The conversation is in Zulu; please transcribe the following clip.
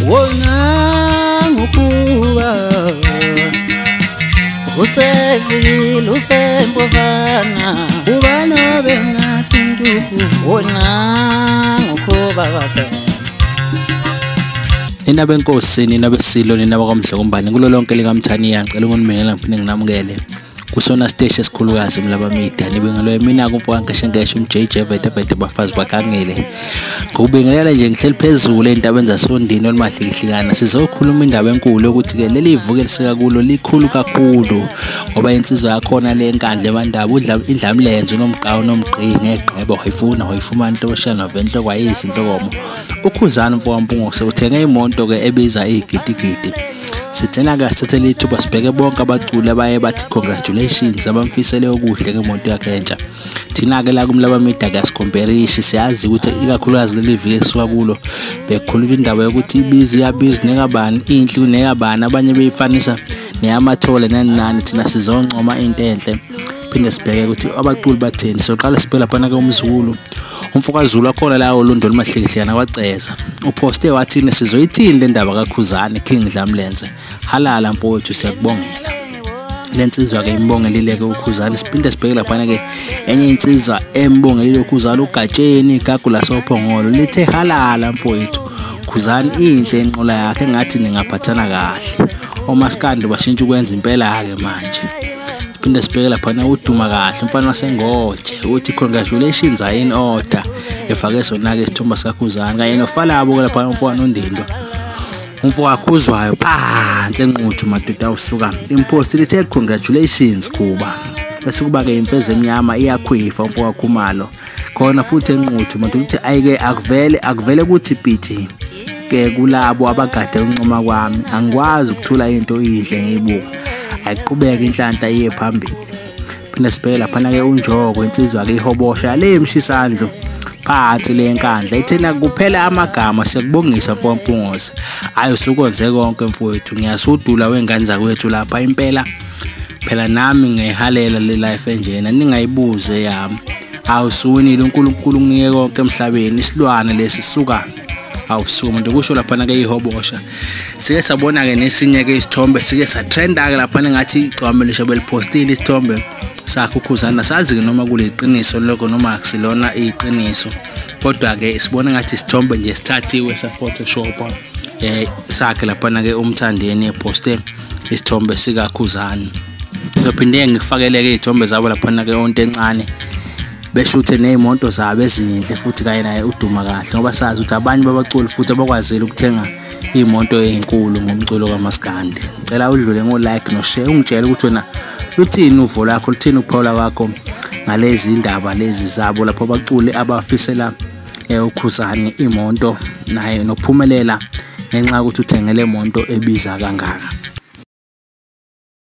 Wona ngukuba usefikile usembovana ubana bengathi ntuku wona ngukuba kabhe. Nina benkosi, nina besilo, nina bakwamdlokombane kulo lonke likaMthaniya, ngicela ukunimela ngiphinde nginamukele kusona siteshi esikhulukazi Mlaba Media. Nibingelwe mina kumfo kaNkeshenkeshe umJJ Vete bafazi bakangile. Ngokubingelela nje ngihleli phezulu entabeni zasondini olumahlikihlikana. Sizokhuluma indaba enkulu ukuthi ke leli ivuke elisika kulo likhulu kakhulu ngoba insizwa yakhona le enkandla ebandaba udla indlamlenze unomqawu nomgqi ngegqebo wayifuna wayifumana inhlokoshana venhloko wayisi inhlokomo. Ukhuzani mfo kaMpungose uthenge imoto ke ebiza igidigidi. Sithena ke sithathele ithuba sibheke bonke abaculi abaye bathi congratulations abamfisele okuhle ngemoto yakhe entsha. Thina ke la kuMlaba Media ke asicomperishi, siyazi ukuthi ikakhulukazi leli viki esisuka kulo bekukhulunywa indaba yokuthi ibizi iyabiza nekabani inhlu nekabani, abanye beyifanisa neyamathole nani nani. Thina sizoncoma into enhle phinde sibheke ukuthi abaculi batheni. Soqala sibheke laphana ke umzukulu umfokaZulu akhona la olundo olumahlikihlikana kwaceza uposte wathini, sizoyithini le ndaba kaKhuzani King Dlamlenze. Halala mfowethu, siyakubongela. Lensizwa ke imbongelile ke uKhuzani. Siphinde sibheke laphana ke enye insizwa embongelile uKhuzani, uGatsheni igagu lasophongolo lithe halala mfowethu Khuzani, inhle inqola yakhe engathi ningaphathana kahle. Omaskandi bashintsha ukwenza impela ke manje. Phinde sibheke laphana uduma kahle umfana wasengoje uthi congratulations are in order, efake sona ke isithombe sikaKhuzani kanye noFalabo ke laphana umfana uNdindo umfo wakhuzwayo phansi enquthu madoda usuka impost lithe congratulations kuba bese kuba ke imfeze emnyama iyakhwifa umfo wakhumalo khona futhi enquthu madoda uthi ayike akuvele kuthi pitshi ke kulabo abagade uncoma kwami, angikwazi ukuthula into inhle ngiyibuka, ayiqhubeke inhlanhla iye phambili. Phinde sibheke laphana ke uNjoko insizwa ke ihobosha le emshisandlu phansi le nkandla ithena kuphela amagama siyakubongisa mfo kaMpungose, hayi usukonze konke mfowethu, ngiyasudula wengane zakwethu lapha impela phela nami ngihalela le life enjena ningayibuze yami, awusuwinile uNkulunkulu unginike konke emhlabeni, isilwane lesi suka awusuka umuntu kusho laphana ke ihobosha. Sike sabona ke nesinye ke isithombe sike satrenda ke laphana ngathi igcwame lisho belipostile isithombe sakhe uKhuzani, sazi ke noma kuliqiniso lokho noma akusilona iqiniso, kodwa ke sibona ngathi isithombe nje sithathiwe sa Photoshop sakhe laphana ke uMthandeni eposte isithombe sikaKhuzani. Ngizophinde ngikufakeleke izithombe zabo laphana ke onto encane beshuthe nezimoto zabo ezinhle futhi kanye naye uduma kahle ngoba sazi ukuthi abanye babaculi futhi abakwazile ukuthenga imoto ezinkulu ngomculo kaMaskandi. Cela udlule ngo like no share ungitshele ukuthi wena luthini uvo lakho, luthini ukuphawula kwakho ngalezi indaba lezi zabo lapho abaculi abafisela uKhuzani imoto naye nokuphumelela ngenxa yokuthi uthengele imoto ebiza kangaka.